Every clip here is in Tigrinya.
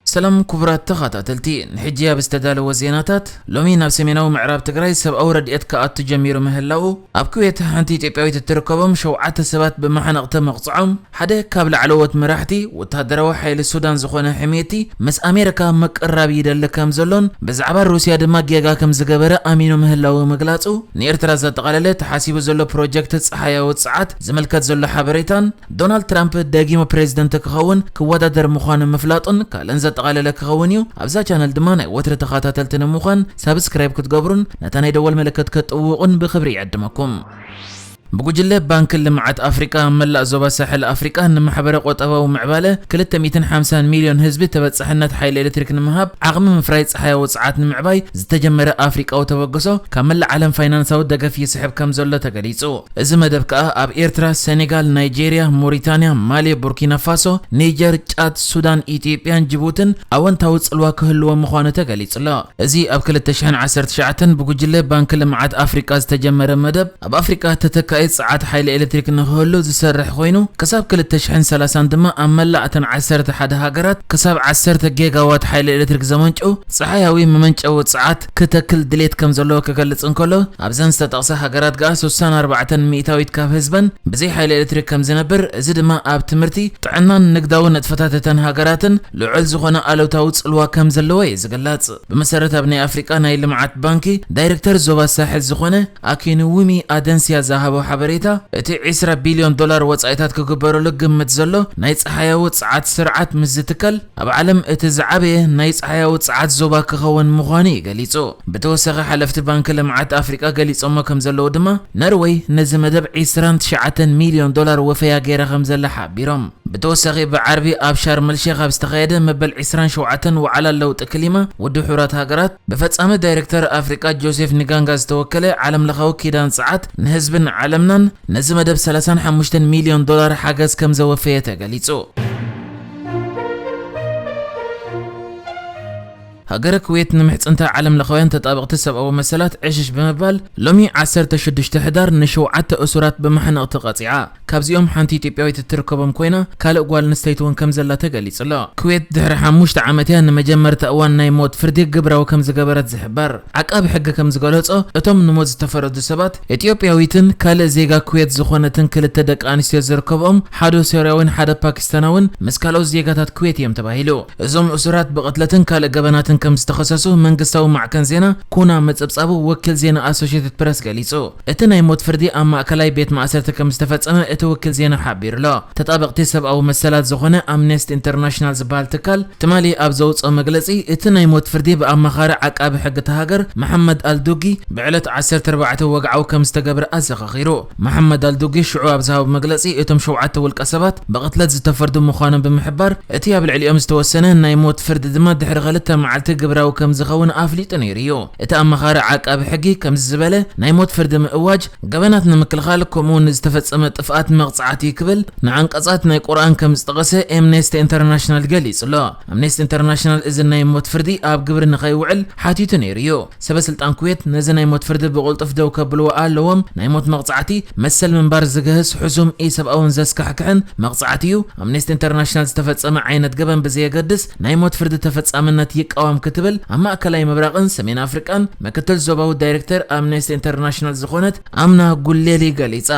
ሰላም ክቡራት ተኸታተልቲ፣ ንሕጂ ኣብ ዝተዳለወ ዜናታት፣ ሎሚ ናብ ሰሜናዊ ምዕራብ ትግራይ ሰብኣዊ ረድኤት ክኣቱ ጀሚሩ ምህላዉ፣ ኣብ ኩዌት ሓንቲ ኢትዮጵያዊት እትርከቦም ሸውዓተ ሰባት ብመሓነቕ ተመቕጽዖም፣ ሓደ ካብ ላዕለዎት መራሕቲ ወተሃደራዊ ሓይሊ ሱዳን ዝኾነ ሕሜቲ ምስ ኣሜሪካ ምቅርራብ ይደሊ ከም ዘሎን ብዛዕባ ሩስያ ድማ ጌጋ ከም ዝገበረ ኣሚኑ ምህላዉ ምግላጹ፣ ንኤርትራ ዘጠቓለለ ተሓሲቡ ዘሎ ፕሮጀክት ጸሓያዊ ጸዓት ዝምልከት ዘሎ ሓበሬታን ዶናልድ ትራምፕ ደጊሙ ፕሬዝደንት ክኸውን ክወዳደር ምዃኑ ምፍላጡን ካልእን ዘጠቓለለ ክኸውን እዩ። ኣብዛ ቻነል ድማ ናይ ወትሪ ተኸታተልቲ ንምዃን ሳብስክራይብ ክትገብሩን ነታ ናይ ደወል ምልክት ክትጥውቑን ብኽብሪ ይዕድመኩም። ብጉጅለ ባንክ ልምዓት ኣፍሪቃ ኣብ መላእ ዞባ ሳሕል ኣፍሪቃ ንማሕበረ ቁጠባዊ ምዕባለ ክልተ ሚእትን ሓምሳን ሚልዮን ህዝቢ ተበጻሕነት ሓይሊ ኤሌክትሪክ ንምሃብ ዓቕሚ ምፍራይ ጸሓያዊ ጸዓት ንምዕባይ ዝተጀመረ ኣፍሪቃዊ ተበግሶ ካብ መላእ ዓለም ፋይናንሳዊ ደገፍ ይስሕብ ከም ዘሎ ተገሊጹ። እዚ መደብ ከኣ ኣብ ኤርትራ፣ ሰኔጋል፣ ናይጄርያ፣ ሞሪታንያ፣ ማሊ፣ ቡርኪና ፋሶ፣ ኒጀር፣ ጫድ፣ ሱዳን፣ ኢትዮጵያን ጅቡትን ኣወንታዊ ጽልዋ ክህልዎ ምዃኑ ተገሊጹ ኣሎ። እዚ ኣብ ክልተ ሽሕን ዓሰርተ ትሽዓተን ብጉጅለ ባንክ ልምዓት ኣፍሪቃ ዝተጀመረ መደብ፣ ኣብ ኣፍሪቃ ተተካኢ ጸዓት ሓይሊ ኤሌክትሪክ ንክህሉ ዝሰርሕ ኮይኑ፣ ክሳብ ክልተ ሽሕን ሰላሳን ድማ ኣብ መላእ እተን ዓሰርተ ሓደ ሃገራት ክሳብ ዓሰርተ ጌጋዋት ሓይሊ ኤሌክትሪክ ዘመንጩ ጸሓያዊ መመንጨዊ ጸዓት ክተክል ድሌት ከም ዘለዎ ክገልጽ እንከሎ፣ ኣብዘን ዝተጠቕሰ ሃገራት ገኣ ስሳን ኣርባዕተን ሚእታዊት ካብ ህዝበን ብዘይ ሓይሊ ኤሌክትሪክ ከም ዝነብር፣ እዚ ድማ ኣብ ትምህርቲ፣ ጥዕናን ንግዳዊ ንጥፈታት እተን ሃገራትን ልዑል ዝኾነ ኣሉታዊ ጽልዋ ከም ዘለዎ እዩ ዝግለጽ። ብመሰረት ኣብ ናይ ኣፍሪቃ ናይ ልምዓት ባንኪ ዳይሬክተር ዞባ ሳሕል ዝኾነ ኣኪንውሚ ኣደንስያ ዝሃቦ ሓበሬታ፣ እቲ ዒስራ ቢልዮን ዶላር ወጻኢታት ክግበረሉ ግምት ዘሎ ናይ ጸሓያዊ ጸዓት ስርዓት ምስ ዝትከል፣ ኣብ ዓለም እቲ ዝዓበየ ናይ ጸሓያዊ ጸዓት ዞባ ክኸውን ምዃኑ እዩ ገሊጹ። ብተወሳኺ፣ ሓለፍቲ ባንኪ ልምዓት ኣፍሪቃ ገሊጾሞ ከም ዘለዉ ድማ፣ ነርወይ ነዚ መደብ ዒስራን ትሽዓተን ሚልዮን ዶላር ወፈያ ገይራ ከም ዘላ ሓቢሮም። ብተወሳኺ፣ ብዓርቢ ኣብ ሻርመል ሼኽ ኣብ ዝተኻየደ መበል ዒስራን ሸውዓተን ዋዕላ ለውጢ ክሊማ ውድብ ሕቡራት ሃገራት፣ ብፈጻሚ ዳይሬክተር ኣፍሪቃ ጆሴፍ ንጋንጋ ዝተወከለ ዓለምለኻዊ ኪዳን ጸዓት ንህዝብን ዓለምናን ነዚ መደብ ሰላሳን ሓሙሽተን ሚልዮን ዶላር ሓገዝ ከም ዘወፈየ ተገሊጹ። ሃገረ ኩዌት ንምሕጽንታ ዓለምለኻውያን ተጣበቕቲ ሰብኣዊ መሰላት ዕሽሽ ብምባል፣ ሎሚ ዓሰርተ ሽዱሽተ ሕዳር ንሸውዓተ እሱራት ብማሕነቕቲ ቀጺዓ። ካብዚኦም ሓንቲ ኢትዮጵያዊት እትርከቦም ኮይና፣ ካልእ ጓል ኣንስተይቲ እውን ከም ዘላ ተገሊጹ ኣሎ። ኩዌት ድሕሪ ሓሙሽተ ዓመት እያ ንመጀመርታ እዋን ናይ ሞት ፍርዲ ግብራዊ ከም ዝገበረት ዝሕበር። ዓቃቢ ሕጊ ከም ዝገለጾ፣ እቶም ንሞት ዝተፈረዱ ሰባት፣ ኢትዮጵያዊትን ካልእ ዜጋ ኩዌት ዝኾነትን ክልተ ደቂ ኣንስትዮ ዝርከብኦም፣ ሓደ ሶርያዊን ሓደ ፓኪስታናዊን ምስ ካልኦት ዜጋታት ኩዌት እዮም ተባሂሉ። እዞም እሱራት ብቕትለትን ካልእ ገበናትን ከም ዝተኸሰሱ መንግስታዊ ማዕከን ዜና ኩና ምጽብጻቡ ወኪል ዜና ኣሶሼትድ ፕረስ ገሊጹ። እቲ ናይ ሞት ፍርዲ ኣብ ማእከላይ ቤት ማእሰርቲ ከም ዝተፈጸመ እቲ ወኪል ዜና ሓቢሩ ኣሎ። ተጣበቕቲ ሰብኣዊ መሰላት ዝኾነ ኣምነስቲ ኢንተርናሽናል ዝበሃል ትካል፣ ትማሊ ኣብ ዘውጽኦ መግለጺ፣ እቲ ናይ ሞት ፍርዲ ብኣማኻሪ ዓቃቢ ሕጊ እታ ሃገር መሓመድ ኣልዱጊ ብዕለት ዓሰርተ ኣርባዕተ ወግዓዊ ከም ዝተገብረ ኣዘኻኺሩ። መሓመድ ኣልዱጊ ሽዑ ኣብ ዝሃቦ መግለጺ፣ እቶም ሸውዓተ ውልቀ ሰባት ብቕትለት ዝተፈርዱ ምዃኖም ብምሕባር፣ እቲ ኣብ ልዕሊኦም ዝተወሰነ ናይ ሞት ፍርዲ ድማ ድሕሪ ክልተ መዓልቲ ግብራዊ ከም ዝኸውን ኣፍሊጡ ነይሩ እዩ። እቲ ኣማኻሪ ዓቃቢ ሕጊ ከምዚ ዝበለ ናይ ሞት ፍርዲ ምእዋጅ፣ ገበናት ንምክልኻል ከምኡውን ንዝተፈጸመ ጥፍኣት መቕጻዕቲ ክብል ንዓንቀጻት ናይ ቁርኣን ከም ዝጠቐሰ ኤምነስቲ ኢንተርናሽናል ገሊጹ ኣሎ። ኣምነስቲ ኢንተርናሽናል እዚ ናይ ሞት ፍርዲ ኣብ ግብሪ ንኸይውዕል ሓቲቱ ነይሩ እዩ። ሰበ ስልጣን ኩዌት ነዚ ናይ ሞት ፍርዲ ብቕልጡፍ ደው ከብልዎ ኣለዎም፣ ናይ ሞት መቕጻዕቲ መሰል ምንባር ዝግህስ፣ ሕሱም፣ ኢሰብኣውን ዘስካሕክሕን መቕጻዕቲ እዩ። ኣምነስቲ ኢንተርናሽናል ዝተፈጸመ ዓይነት ገበን ብዘየገድስ ናይ ሞት ፍርዲ ተፈጻምነት ይቃወም ክትብል ኣብ ማእከላይ ምብራቕን ሰሜን ኣፍሪቃን ምክትል ዞባዊ ዳይሬክተር ኣምነስቲ ኢንተርናሽናል ዝኾነት ኣምና ጉሌሊ ገሊጻ።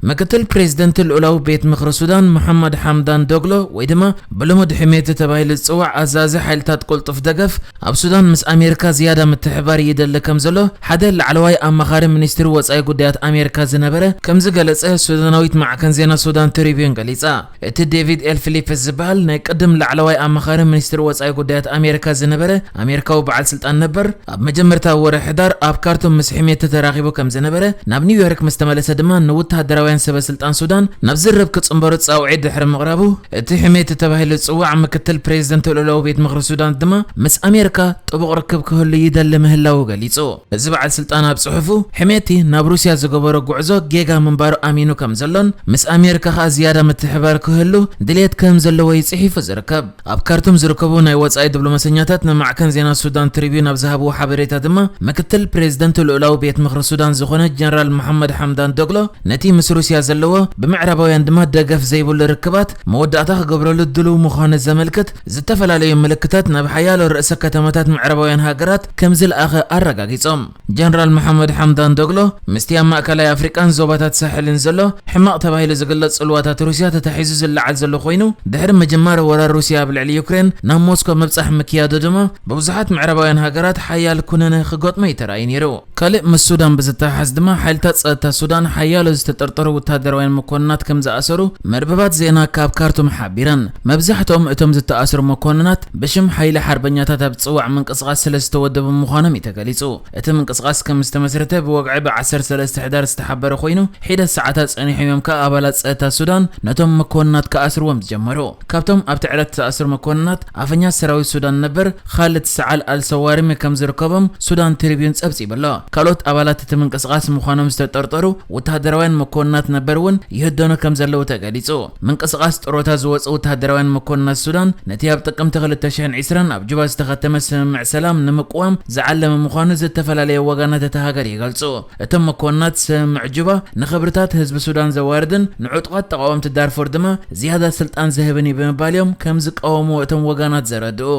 ምክትል ፕሬዝደንት ልኡላዊ ቤት ምኽሪ ሱዳን መሓመድ ሓምዳን ዶግሎ፣ ወይ ድማ ብልሙድ ሕሜቲ ተባሂሉ ዝጽዋዕ ኣዛዚ ሓይልታት ቅልጡፍ ደገፍ፣ ኣብ ሱዳን ምስ ኣሜሪካ ዝያዳ ምትሕባር ይደሊ ከም ዘሎ ሓደ ላዕለዋይ ኣማኻሪ ሚኒስትሪ ወጻኢ ጉዳያት ኣሜሪካ ዝነበረ ከም ዝገለጸ ሱዳናዊት ማዕከን ዜና ሱዳን ትሪቢዩን ገሊጻ። እቲ ዴቪድ ኤል ፊሊፕስ ዝበሃል ናይ ቅድም ላዕለዋይ ኣማኻሪ ሚኒስትሪ ወጻኢ ጉዳያት ኣሜሪካ ዝነበረ ኣሜሪካዊ በዓል ስልጣን ነበር፣ ኣብ መጀመርታ ወርሒ ሕዳር ኣብ ካርቱም ምስ ሕሜቲ ተራኺቡ ከም ዝነበረ፣ ናብ ኒውዮርክ ምስ ተመለሰ ድማ ንወተሃደራውያን ሰበ ስልጣን ሱዳን ናብ ዝርርብ ክጽንበሩ ጻውዒት ድሕሪ ምቕራቡ፣ እቲ ሕሜቲ ተባሂሉ ዝጽዋዕ ምክትል ፕሬዝደንት ልኡላዊ ቤት ምኽሪ ሱዳን ድማ ምስ ኣሜሪካ ጥቡቕ ርክብ ክህሉ ይደሊ ምህላዉ ገሊጹ። እዚ በዓል ስልጣን ኣብ ጽሑፉ፣ ሕሜቲ ናብ ሩስያ ዝገበሮ ጉዕዞ ጌጋ ምንባሩ ኣሚኑ ከም ዘሎን ምስ ኣሜሪካ ከኣ ዝያዳ ምትሕባር ክህሉ ድሌት ከም ዘለዎ እዩ ጽሒፉ ዝርከብ። ኣብ ካርቱም ዝርከቡ ናይ ወጻኢ ዲፕሎማሰኛታት ንማዕከን ዜና ሱዳን ትሪቢዩን ኣብ ዝሃብዎ ሓበሬታ ድማ፣ ምክትል ፕሬዝደንት ልኡላዊ ቤት ምኽሪ ሱዳን ዝኾነ ጀነራል መሓመድ ሓምዳን ዶግሎ፣ ነቲ ምስ ሩስያ ዘለዎ፣ ብምዕራባውያን ድማ ደገፍ ዘይብሉ ርክባት መወዳእታ ክገብረሉ ድሉው ምዃኑ ዘመልክት ዝተፈላለዩ ምልክታት ናብ ሓያሎ ርእሰ ከተማታት ምዕራባውያን ሃገራት ከም ዝለኣኸ ኣረጋጊጾም። ጀነራል መሓመድ ሓምዳን ዶግሎ ምስቲ ኣብ ማእከላይ ኣፍሪቃን ዞባታት ሳሕልን ዘሎ ሕማቕ ተባሂሉ ዝግለጽ ጽልዋታት ሩስያ ተታሒዙ ዝለዓል ዘሎ ኮይኑ፣ ድሕሪ ምጅማር ወራር ሩስያ ኣብ ልዕሊ ዩክሬን ናብ ሞስኮ ምብጻሕ ምክያዱ ድማ ብብዙሓት ምዕራባውያን ሃገራት ሓያል ኩነነ ክገጥሞ እዩ ተራእዩ ነይሩ። ካልእ ምስ ሱዳን ብዝተሓሓዝ ድማ ሓይልታት ጸጥታ ሱዳን ሓያሎ ዝተጠርጠሩ ወተሃደራውያን መኮንናት ከም ዝኣሰሩ መርበባት ዜና ካብ ካርቱም ሓቢረን። መብዛሕትኦም እቶም ዝተኣስሩ መኮንናት ብሽም ሓይሊ ሓርበኛታት ኣብ ዝጽዋዕ ምንቅስቓስ ስለ ዝተወደቡ ምዃኖም እዩ ተገሊጹ። እቲ ምንቅስቓስ ከም ዝተመስረተ ብወግዒ ብ ዓሰርተ ሰለስተ ሕዳር ዝተሓበረ ኮይኑ፣ ሒደት ሰዓታት ጸኒሖም እዮም ከኣ ኣባላት ጸጥታ ሱዳን ነቶም መኮንናት ክኣስርዎም ዝጀመሩ። ካብቶም ኣብቲ ዕለት ዝተኣስሩ መኮንናት፣ ኣፈኛ ሰራዊት ሱዳን ነበር ኻልድ ሰዓል ኣልሰዋሪሚ ከም ዝርከቦም ሱዳን ትሪቢዩን ጸብጺቡ ኣሎ። ካልኦት ኣባላት እቲ ምንቅስቓስ ምዃኖም ዝተጠርጠሩ ወተሃደራውያን መኮንናት ነበር እውን ይህደኑ ከም ዘለዉ ተገሊጹ። ምንቅስቓስ ጥሮታ ዝወጹ ወተሃደራውያን መኮንናት ሱዳን፣ ነቲ ኣብ ጥቅምቲ ክልተ ሽሕን ዕስራን ኣብ ጁባ ዝተኸተመ ስምምዕ ሰላም ንምቅዋም ዝዓለመ ምዃኑ ዝተፈላለየ ወገናት እታ ሃገር ይገልጹ። እቶም መኮንናት ስምምዕ ጁባ ንኽብርታት ህዝቢ ሱዳን ዘዋርድን ንዕጡቓት ተቓወምቲ ዳርፉር ድማ ዝያዳ ስልጣን ዝህብን እዩ ብምባል እዮም ከም ዝቃወምዎ እቶም ወገናት ዘረድኡ።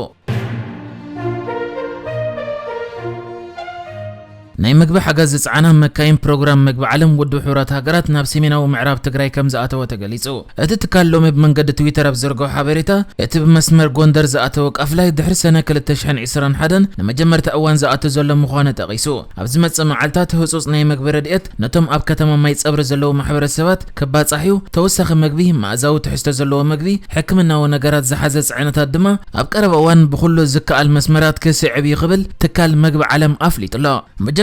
ናይ ምግቢ ሓገዝ ዝጸዓና መካይን ፕሮግራም ምግቢ ዓለም ውድብ ሕቡራት ሃገራት ናብ ሰሜናዊ ምዕራብ ትግራይ ከም ዝኣተወ ተገሊጹ። እቲ ትካል ሎሚ ብመንገዲ ትዊተር ኣብ ዘርግሖ ሓበሬታ፣ እቲ ብመስመር ጎንደር ዝኣተወ ቃፍላይ ድሕሪ ሰነ ክልተ ሽሕን ዕስራን ሓደን ንመጀመርታ እዋን ዝኣቱ ዘሎ ምዃኑ ጠቒሱ፣ ኣብ ዝመጽእ መዓልታት ህጹጽ ናይ ምግቢ ረድኤት ነቶም ኣብ ከተማ ማይ ጸብሪ ዘለዉ ማሕበረሰባት ክባጻሕ እዩ። ተወሳኺ ምግቢ፣ መኣዛዊ ትሕዝቶ ዘለዎ ምግቢ፣ ሕክምናዊ ነገራት ዝሓዘ ጽዕነታት ድማ ኣብ ቀረባ እዋን ብኹሉ ዝከኣል መስመራት ክስዕብ እዩ ክብል ትካል መግቢ ዓለም ኣፍሊጡ ኣሎ።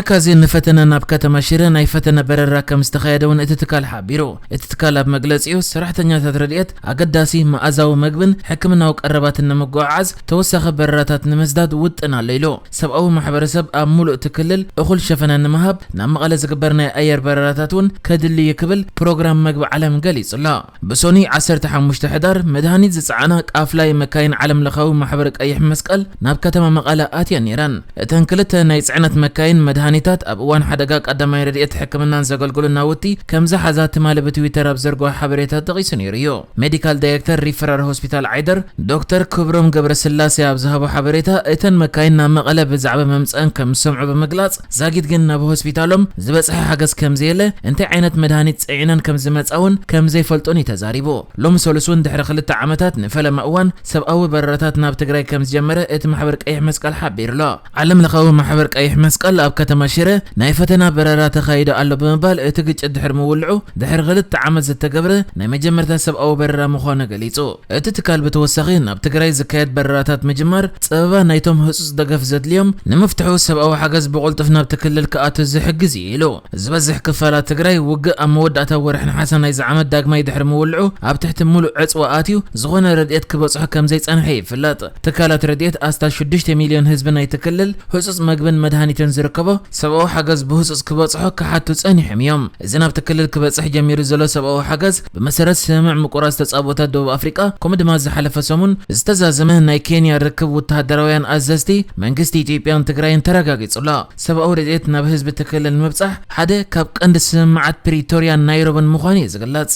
ብጀካ እዚ ንፈተነ ናብ ከተማ ሽረ ናይ ፈተነ በረራ ከም ዝተኻየደ እውን እቲ ትካል ሓቢሩ። እቲ ትካል ኣብ መግለጺኡ ሰራሕተኛታት ረድኤት ኣገዳሲ መኣዛዊ መግብን ሕክምናዊ ቀረባትን ንምጉዕዓዝ ተወሳኺ በረራታት ንምስዳድ ውጥን ኣሎ ኢሉ። ሰብኣዊ ማሕበረሰብ ኣብ ሙሉእ እቲ ክልል እኹል ሸፈነ ንምሃብ ናብ መቐለ ዝግበር ናይ ኣየር በረራታት እውን ከድሊ እዩ ክብል ፕሮግራም መግቢ ዓለም ገሊጹ ኣሎ። ብሶኒ ዓሰርተ ሓሙሽተ ሕዳር መድሃኒት ዝጸዓና ቃፍላይ መካይን ዓለም ለኻዊ ማሕበር ቀይሕ መስቀል ናብ ከተማ መቐለ ኣትየን ነይረን። እተን ክልተ ናይ ጽዕነት መካይን መድሃኒታት ኣብ እዋን ሓደጋ ቀዳማይ ረድኤት ሕክምናን ዘገልግሉ ናውቲ ከም ዝሓዛ ትማሊ ብትዊተር ኣብ ዘርግሖ ሓበሬታ ጠቒሱ ነይሩ እዩ። ሜዲካል ዳይሬክተር ሪፈራል ሆስፒታል ዓይደር ዶክተር ክብሮም ገብረስላሴ ኣብ ዝሃቦ ሓበሬታ፣ እተን መካይን ናብ መቐለ ብዛዕባ መምጽአን ከም ዝሰምዑ ብምግላጽ፣ ዛጊት ግን ናብ ሆስፒታሎም ዝበጽሐ ሓገዝ ከም ዘየለ፣ እንታይ ዓይነት መድሃኒት ጽዒነን ከም ዝመጻ እውን ከም ዘይፈልጡን እዩ ተዛሪቡ። ሎሚ ሰሉስ እውን ድሕሪ ክልተ ዓመታት ንፈለማ እዋን ሰብኣዊ በረራታት ናብ ትግራይ ከም ዝጀመረ እቲ ማሕበር ቀይሕ መስቀል ሓቢሩ ኣሎ። ዓለም ለኻዊ ማሕበር ቀይሕ መስቀል ኣብ ከተማ ሽረ ናይ ፈተና በረራ ተኻይዱ ኣሎ ብምባል፣ እቲ ግጭት ድሕሪ ምውልዑ ድሕሪ ክልተ ዓመት ዝተገብረ ናይ መጀመርታ ሰብኣዊ በረራ ምዃኑ ገሊጹ። እቲ ትካል ብተወሳኺ ናብ ትግራይ ዝካየድ በረራታት ምጅማር ጸበባ ናይቶም ህጹጽ ደገፍ ዘድልዮም ንምፍትሑ ሰብኣዊ ሓገዝ ብቕልጡፍ ናብቲ ክልል ክኣቱ ዝሕግዝ እዩ ኢሉ። ዝበዝሕ ክፋላት ትግራይ ውግእ ኣብ መወዳእታ ወርሒ ነሓሰ ናይዚ ዓመት ዳግማይ ድሕሪ ምውልዑ ኣብ ትሕቲ ሙሉእ ዕጽዋ ኣትዩ ዝኾነ ረድኤት ክበጽሖ ከም ዘይጸንሐ ይፍለጥ። ትካላት ረድኤት ኣስታት ሽዱሽተ ሚልዮን ህዝቢ ናይቲ ክልል ህጹጽ መግብን መድሃኒትን ዝርከቦ ሰብኣዊ ሓገዝ ብህጹጽ ክበጽሖ ክሓቱ ጸኒሖም እዮም። እዚ ናብቲ ክልል ክበጽሕ ጀሚሩ ዘሎ ሰብኣዊ ሓገዝ ብመሰረት ስምምዕ ምቁራጽ ተጻብኦታት ደቡብ ኣፍሪቃ ከምኡ ድማ ዝሓለፈ ሰሙን ዝተዛዘመ ናይ ኬንያ ርክብ ወተሃደራውያን ኣዘዝቲ መንግስቲ ኢትዮጵያን ትግራይን ተረጋጊጹ ኣሎ። ሰብኣዊ ረድኤት ናብ ህዝቢ እቲ ክልል ንምብጻሕ ሓደ ካብ ቀንዲ ስምምዓት ፕሪቶርያን ናይሮብን ምዃኑ እዩ ዝግለጽ።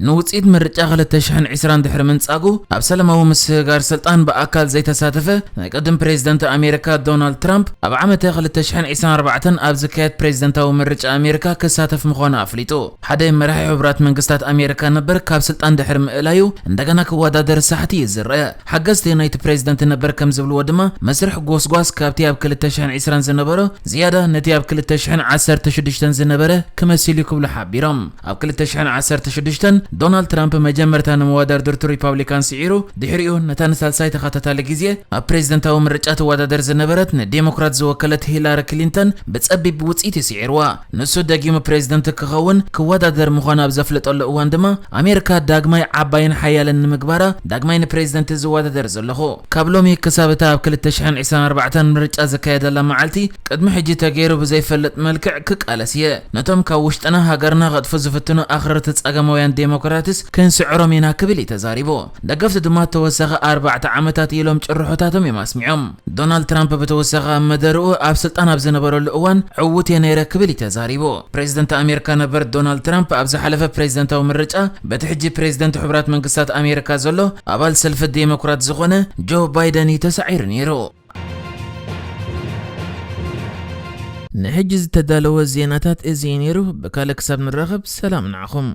ንውጽኢት ምርጫ ክልተ ሽሕን ዕስራን ድሕሪ ምንጻጉ፣ ኣብ ሰላማዊ ምስግጋር ስልጣን ብኣካል ዘይተሳተፈ ናይ ቅድም ፕሬዝደንት ኣሜሪካ ዶናልድ ትራምፕ፣ ኣብ ዓመተ ክልተ ሽሕን ዕስራን ኣርባዕተን ኣብ ዝካየድ ፕሬዝደንታዊ ምርጫ ኣሜሪካ ክሳተፍ ምዃኑ ኣፍሊጡ። ሓደ መራሒ ሕቡራት መንግስታት ኣሜሪካ ነበር ካብ ስልጣን ድሕሪ ምእላዩ እንደገና ክወዳደር ሳሕቲ እዩ ዝረአ። ሓገዝቲ ናይቲ ፕሬዝደንት ነበር ከም ዝብልዎ ድማ፣ መስርሕ ጎስጓስ ካብቲ ኣብ ክልተ ሽሕን ዕስራን ዝነበሮ ዝያዳ ነቲ ኣብ ክልተ ሽሕን ዓሰርተ ሽዱሽተን ዝነበረ ክመስል እዩ ክብሉ ሓቢሮም። ኣብ ክልተ ሽሕን ዓሰርተ ሽዱሽተን ዶናልድ ትራምፕ መጀመርታ ንመወዳድርቱ ሪፓብሊካን ስዒሩ፣ ድሕሪኡ ነታ ንሳልሳይ ተኸታታሊ ግዜ ኣብ ፕሬዝደንታዊ ምርጫ ትወዳደር ዝነበረት ንዴሞክራት ዝወከለት ሂላሪ ክሊንተን ብጸቢብ ውጽኢት እዩ ስዒርዋ። ንሱ ደጊሙ ፕሬዝደንት ክኸውን ክወዳደር ምዃኑ ኣብ ዘፍለጠሉ እዋን ድማ፣ ኣሜሪካ ዳግማይ ዓባይን ሓያልን ንምግባራ ዳግማይ ንፕሬዝደንት ዝወዳደር ዘለኹ። ካብ ሎሚ ክሳብ እታ ኣብ ክልተ ሽሕን ዕስራን ኣርባዕተን ምርጫ ዝካየደላ መዓልቲ ቅድሚ ሕጂ ተገይሩ ብዘይፈልጥ መልክዕ ክቃለስ እየ። ነቶም ካብ ውሽጥና ሃገርና ከጥፉ ዝፍትኑ ኣኽረርቲ ጸገማውያን ዴሞክራት ዲሞክራትስ ክንስዕሮም ኢና ክብል እዩ ተዛሪቡ። ደገፍቲ ድማ ተወሳኺ ኣርባዕተ ዓመታት ኢሎም ጭርሖታቶም እዮም ኣስሚዖም። ዶናልድ ትራምፕ ብተወሳኺ ኣብ መደርኡ ኣብ ስልጣን ኣብ ዝነበረሉ እዋን ዕዉት እየ ነይረ ክብል እዩ ተዛሪቡ። ፕሬዚደንት ኣሜሪካ ነበር ዶናልድ ትራምፕ ኣብ ዝሓለፈ ፕሬዚደንታዊ ምርጫ በቲ ሕጂ ፕሬዚደንት ሕቡራት መንግስታት ኣሜሪካ ዘሎ ኣባል ሰልፊ ዴሞክራት ዝኾነ ጆ ባይደን እዩ ተሳዒሩ ነይሩ። ንሕጂ ዝተዳለወ ዜናታት እዚ እዩ ነይሩ። ብካልእ ክሳብ ንራኸብ ሰላም ንዓኹም።